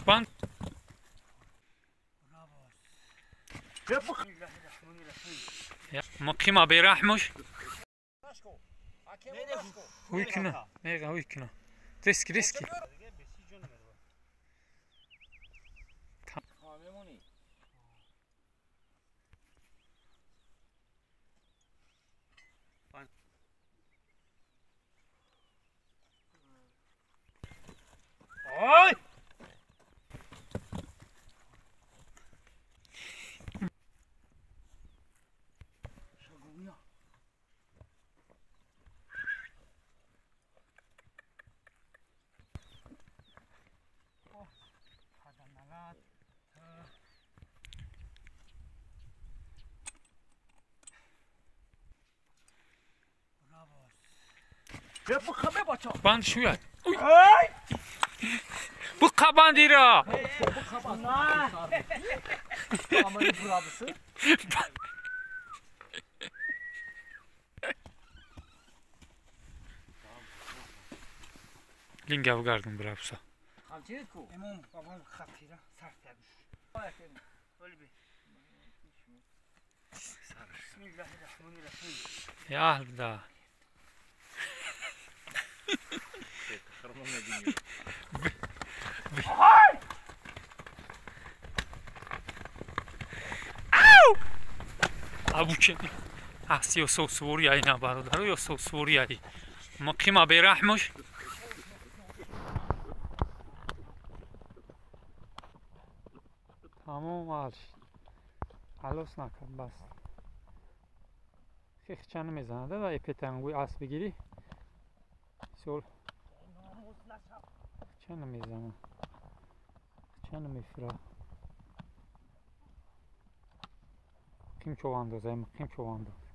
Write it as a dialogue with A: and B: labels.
A: Банд. Муқима бераҳмуш. Ҳуй куна. Мега ҳуй куна. Риски риски.
B: Ой!
A: Банд шуяд. Буқа бандира. Линга вгардун брабса. Я да. Абучени. Аси осовсворӣ ай на бародаро, осовсворӣ ай. Муқима бераҳмуш. Тамом арш. Алос накард бас. Хехча намезанад да эпетангӯи асп бигирӣ. Сол. Хча намезанад. Хча намефира. Муқим човандоз, ай муқим човандоз.